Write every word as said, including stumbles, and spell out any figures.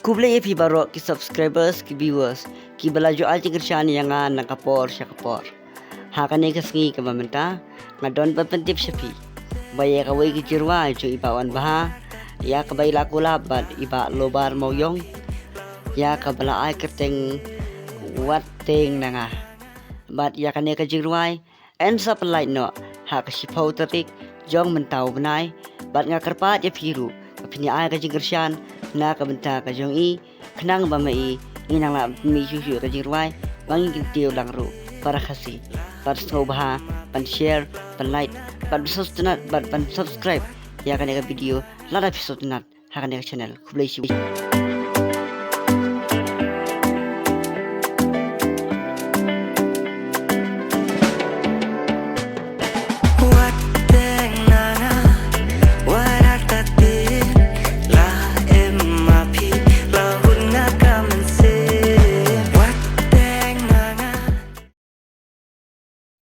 Khublei ïa phi baroh ki subscribers, ki viewers, kiba la ju ai jingkyrshan ïa nga na ka por sha ka por. Ha kane ka sngi kaba mynta, nga don ban pyntip sha phi ba ïa kawei ka jingrwai jong i Bah Wanbha, ïa kaba i la collab bad i Bah Lobar Mawïong, ïa kaba la ai kyrteng Wat Tieng Na Nga. Bad ïa kane ka jingrwai yn sa pynlait noh ha ka shiphew tarik jong mynta u bnai. Bad nga kyrpad ïa phi ruh ba phin ïa ai ka jingkyrshan na ka bynta ka jong i, khnang ba ma i ngi nang lah ban mih shuh shuh ka jingrwai, ba ngin kyntiew lang ruh para Khasi. Bad sngewbha ban share, ban like, bad ban subscribe, bad ban subscribe ïa kane ka video lada phi sngewtynnat ha kane ka channel. Khublei shibun.